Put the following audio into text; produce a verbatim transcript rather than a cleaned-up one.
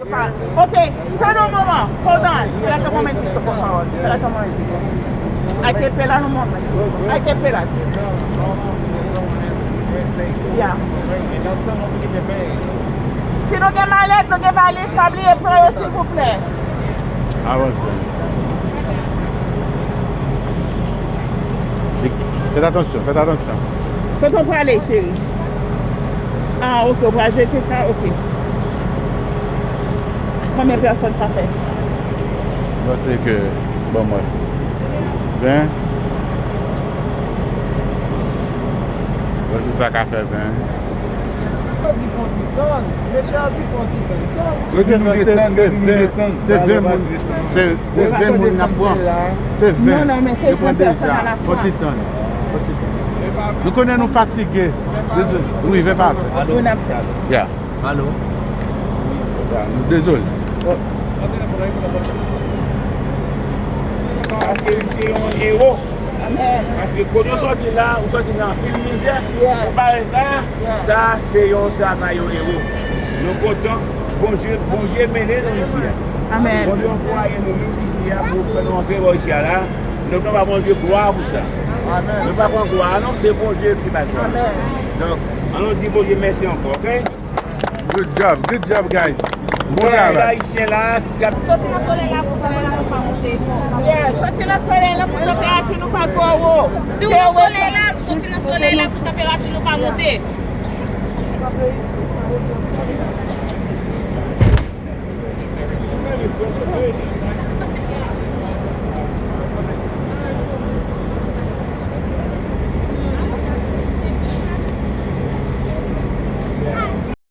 Ok, hold on, mama. Hold on. Espérate un momentito, por favor. Espérate un momentito. Hay que esperar un momento. Hay que esperar. Ya. Si nou gen malèt, nou gen valiz, pa bliye pran yo, silvouplè. Avanse. Fèt atansyon, fèt atansyon. Kote w prale, cheri? Ah, ok, ou pral jete sa? Ok. Konbyen pèsòn sa fè? Mwen se ke, bon, mwen. Ven. Mwen se sa ka fè ven. Yo di fon ti tann. Mesye a di fon ti tann. Yo di nou desann, yo di nou desann. Se ven moun, se, se ven moun n ap pran. Se ven. Non, non, men se ven pèsòn a la fwa. Fon ti tann. Fon ti tann. Nou konnen nou fatige. Wi, ven pa. Alo. Ya. Alo. Ya, nou dezole. Paske li se yon ewo. Amèn. Paske kote w sòti la, ou sòti nan anpil mizè. Yeah. Ou parèt la, yeah, sa se yon travay yon ewo. Nou kontan, Bondye, Bondye mennen nou isi a. Amèn. Bondye ankouraje nou menm isi a pou fè nou antre bò isi a la. Nou pran ba Bondye glwa pou sa. Amèn. Nou pa pran glwa a non, se Bondye ki bay glwa. Amèn. Donk, ann nou di Bondye mèsi ankò, ok? Good job, good job, guys. Bon travay. Ayisyen la ki ap soti nan solèy la pou tanperati nou pa monte. Yeah, soti nan solèy la pou tanperati nou pa twò wo. Si w nan solèy la, soti nan solèy la pou tanperati nou pa monte.